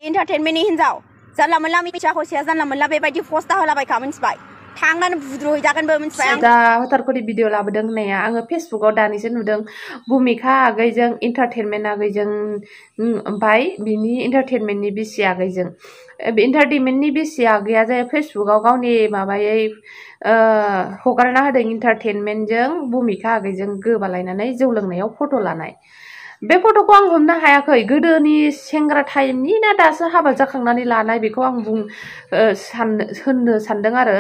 एन्टारटेनमेन्टनि हिनजाव जानला मोनला मिथिया हसिया जानला मोनला बेबायदि पस्टा होलाबायखा मिथिबाय थांनानै बुद्रुहैजागोनबो मिथिबाय दा हथारखरि भिडिअ लाबोदों होननाया आङो फेसबुकाव दानिसो नुदों भुमिका आगैजों एन्टारटेनमेन्ट आगैजों ओमफ्राय बिनि एन्टारटेनमेन्टनि बिसि आगैजों एन्टारटेनमेन्टनि बिसि आगैया जे फेसबुकाव गावनि माबायै हगारना होदों एन्टारटेनमेन्टजों भुमिका आगैजों गोबालायनानै जौ लोंनायाव फट' लानाय बे फट'खौ आं हमनो हायाखै गोदोनि सेंग्रा टाइमनि ना दासो हाबा जाखांनानै लानाय बेखौ आं होननो सानदों आरो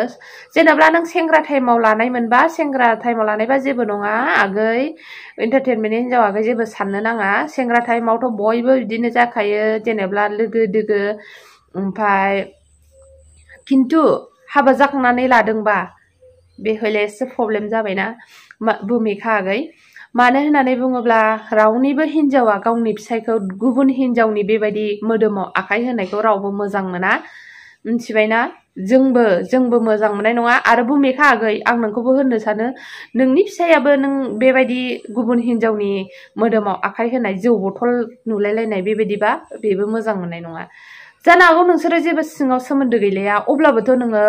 जेनेबा नों सेंग्रा टाइमाव लानाय मोनबा सेंग्रा टाइमाव लानायबा जेबो नङा आगै एन्टारटेनमेन्टनि हिनजाव आगै जेबो साननो नाङा सेंग्रा टाइमावथ' बयबो बिदिनो जाखायो जेनेबा लोगो दोगो ओमफ्राय खिन्थु हाबा जाखांनानै लादोंबा बे हले एसे प्रब्लेम जाबायना भुमिका आगै मानो होननानै बुङोब्ला रावनिबो हिनजावा गावनि फिसायखौ गुबुन हिनजावनि बेबायदि मोदोमाव आखाइ होनायखौ रावबो मोजां मोना मिथिबायना जोंबो मोजां मोननाय नङा आरो भुमिका आगै आं नोंखौबो होननो सानो नोंनि फिसायाबो नों बेबायदि गुबुन हिनजावनि मोदोमाव आखाइ होनाय जौ बथल नुलायलायनाय बेबायदिबा बेबो मोजां मोननाय नङा जानो हागौ नोंसोरो जेबो सिङाव सोमोन्दो गैलाया अब्लाबोथ' नोङो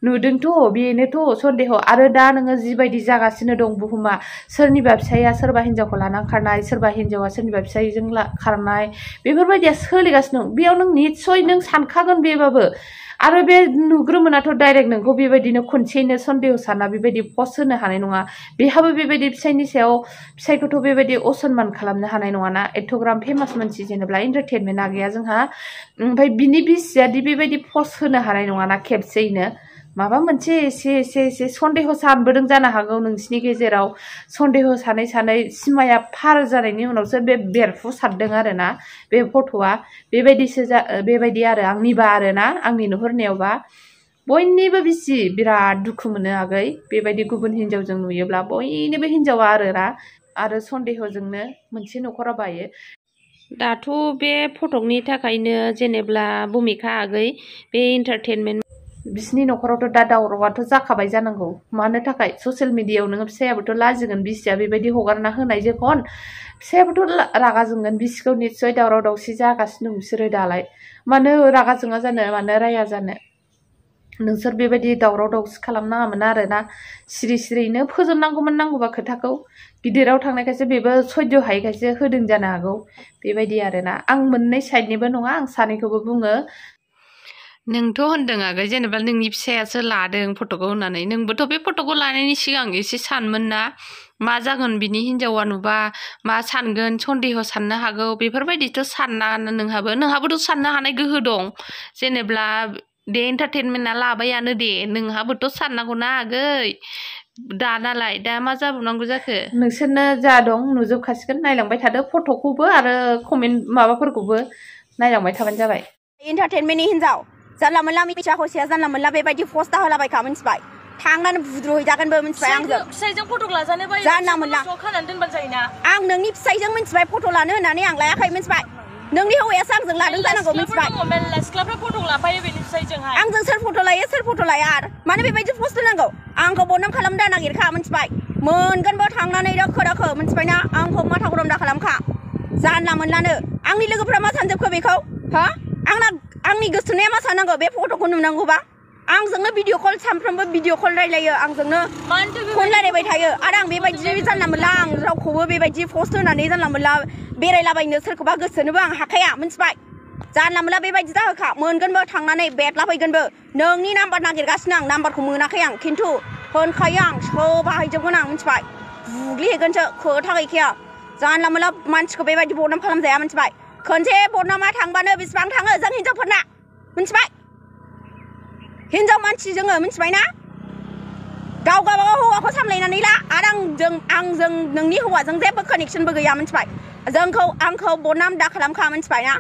नुदोंथ' बेनोथ' सन्देह आरो दा नोङो जिबायदि जागासिनो दं बुहुमा सोरनिबा फिसाया सोरबा हिनजावखौ लानानै खारनाय सोरबा हिनजावा सोरनिबा फिसायजों खारनाय बेफोरबायदिया सोलिगासिनो दं बेयाव नों निस्सय नों सानखागोन बेबाबो आरो बे नुग्रोमोनाथ' डाइरेक्ट नोंखौ बेबायदिनो खनसेयैनो सन्देह साना बेबायदि पस्ट होनो हानाय नङा बेहाबो बेबायदि फिसायनि सायाव फिसायखौथ' बेबायदि असनमान खालामनो हानाय नङाना एथ'ग्राम फेमास मानसि जेनेबा एन्टारटेनमेन्ट आगैया जोंहा ओमफ्राय बिनि बिसियादि बेबायदि पस्ट होनो हानाय नङाना खेबसेयैनो माबा मोनसे एसे सन्देह सानबोदों जानो हागौ नोंसिनि गेजेराव सन्देह सानै सिमाया फार जानायनि उनावसो बे बेरफुसारदों आरोना बे फट'आ बेबायदि आरो आंनिबा आरोना आंनि नुहुरनायावबा बयनिबो बिसि बिराद दुखु मोनो आगै बेबायदि गुबुन हिनजावजों नुयोब्ला बयनिबो हिनजावा आरोना आरो सन्देहजोंनो मोनसे न'खरा बायो दाथ' बे फटकनि थाखायनो जेनेब्ला भुमिका आगै बे एन्टारटेनमेन्ट बिसिनि न'खरावथ' दा दावरावाथ' जाखाबाय जानांगौ मानो थाखाय ससियेल मिडियायाव नोङो फिसायाबोथ' लाजिगोन बिसिया बेबायदि हगारना होनाय जेखन फिसायाबोथ' रागा जोंगोन बिसिखौ निस्सय दावराव दावसि जागासिनो दं बिसोरो दालाय मानो रागा जोङा जानो मानो राया जानो नोंसोर बेबायदि दावराव दावसि खालामनाङामोन आरोना सिरियैनो फोजोबनांगौमोन नांगौबा खोथाखौ गिदिराव थांनायखायसो बेबो सयज' हायैखायसो होदों जानो हागौ बेबायदि आरोना आं मोननै साइडनिबो नङा आं सानैखौबो बुङो नोंथ' होनदों आगै जेनेबा नोंनि फिसायासो लादों फट'खौ होननानै नोंबोथ' बे फट'खौ लानायनि सिगां एसे सानमोन ना मा जागोन बिनि हिनजावा नुबा मा सानगोन सन्देह साननो हागौ बेफोरबायदिथ' सानना नोंहाबोथ' साननो हानाय गोहो दं जेनेब्ला दे एन्टारटेनमेन्टआ लाबायानो दे नोंहाबोथ' साननांगौना आगै दानालाय दा मा जाबावनांगौ जाखो नोंसोरनो जा दं नुजोबखासिगोन नायलांबाय थादो फट'खौबो आरो कमेन्ट माबाफोरखौबो नायलांबाय थाबानो जाबाय एन्टारटेनमेन्टनि हिनजाव जानला मोनला मिथिया हसिया जानला मोनला बेबायदि पस्टा होलाबायखा मिथिबाय थांनानै बुद्रुहैजागोनबो मिथिबाय आंजों फिसायजों फट' लाजानो बायो जानला मोनला खानानै दोनबानो जायोना आं नोंनि फिसायजों मिथिबाय फट' लानो होननानै आं लायाखै मिथिबाय नोंनि हौवायासो आंजों लादों जानांगौ मिथिबाय सिख्लाफ्रा फट' लाफायो बेनि फिसायजोंहाय आंजों सोर फट' लायो सोर फट' लाया आरो मानो बेबायदि पस्ट होनांगौ आंखौ बदनाम खालामनो दा नागिरखा मिथिबाय मोनगोनबो थांनानै दोखो मिथिबायना आंखौ माथा गरम दा खालामखा जानला मोनलानो आंनि लोगोफ्रा मा सानजोबखो बेखौ हा आंनि गोसोनाया मा साननांगौ बे फट'खौ नुनांगौबा आंजोंनो भिडिअ कल सानफ्रोमबो भिडिअ कल रायलायो आंजोंनो फन रायलायबाय थायो आरो आं बेबायदि जानला मोनला आं रावखौबो बेबायदि पस्ट होनानै जानला मोनला बेरायलाबायनो सोरखौबा गोसोनोबो आं हाखाया मिथिबाय जानला मोनला बेबायदि जाहोखा मोनगोनबो थांनानै बेदलाफैगोनबो नोंनि नाम्बार नागिरगासिनो आं नाम्बारखौ मोनाखै आं खिन्थु होनखायो आं सोबाहायजोबगोन आं मिथिबाय बुग्लिहैगोनसो खोथा गैखाया जानला मोनला मानसिखौ बेबायदि बदनाम खालामजाया मिथिबाय खनसे बदनामा थांबानो बेसेबां थाङो जों हिनजावफोरना मिथिबाय हिनजाव मानसि जोङो मिथिबायना गाव गावबागाव हौवाखौ सामलायनानै ला आरो आंजों नोंनि हौवाजों जेबो कानेक्सनबो गैया मिथिबाय आंखौ बदनाम दा खालामखा मिथिबाय ना